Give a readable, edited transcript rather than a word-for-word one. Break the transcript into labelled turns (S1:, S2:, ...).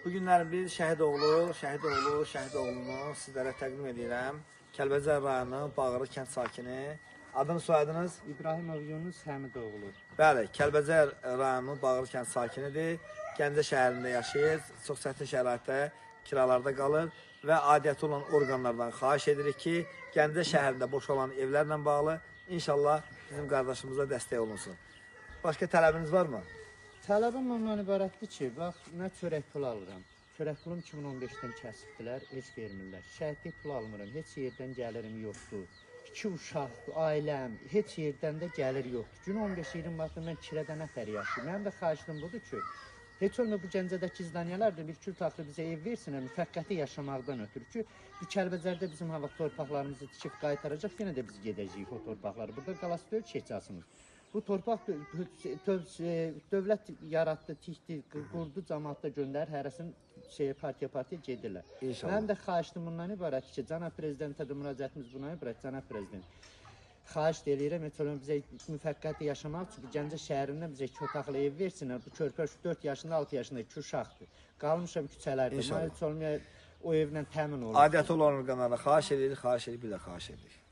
S1: Bu günlər biz Şəhidoğlunu sizlərə təqdim edirəm. Kəlbəcər rayonu Bağırlı kənd sakini. Adını, soyadınız?
S2: İbrahimov Yunus Həmidoğlu.
S1: Bəli, Kəlbəcər rayonu Bağırlı kənd sakinidir. Gəncə şəhərində yaşayır. Çox çətin şəraitdə kiralarda qalır və aidiyyəti olan orqanlardan xahiş edirik ki, Gəncə şəhərində boşalan evlərlə bağlı inşallah bizim qardaşımıza dəstək olunsun. Başqa tələbiniz varmı?
S2: Tələbim ondan ibarətdir ki, bax, mən çörək pulu alıram. Çörək pulum 2015-dən kəsibdilər, heç vermirlər. Şəhidlik pulu almıram, heç yerdən gəlirim yoxdur. İki uşaq, ailəm, heç yerdən də gəlir yoxdur. Günü 15-20 manatla mən kirədə nəfər yaşayıram. Mənim də xahişim budur ki, heç olmur bu Gəncədəki izdaniyalar da bir iki otaqlı bizə ev versinlər, müvəqqəti yaşamaqdan ötürü ki, bu Kəlbəcərdə bizim hava torpaqlarımızı tikib qaytaracaq, yenə də biz gedəcəyik o torpaqları. Burada qalası deyil ki, heç asımız. Bu torpaq dövlət yaratdı, tikdi, qurdu, cəmaatda göndərir, hərəsini partiya gedirlər.
S1: İnşallah.
S2: Mənim də xahişim bundan ibarət ki, cənab prezidentə də müraciətimiz buna ibarət, cənab prezident. Xahiş də eləyirəm, heç olmasa bizə müvəqqəti yaşamaq üçün Gəncə şəhərindən bizə iki otaqlı ev versinlər. Bu körpə şu 4 yaşında, 6 yaşında iki uşaqdır. Qalmışam küçələrdə.
S1: İnşallah.
S2: Heç olmaya o evlə təmin olunsun.
S1: Aidiyyəti olan orqanlara xahiş edirik, xahiş edirik, bir də xahiş edirik.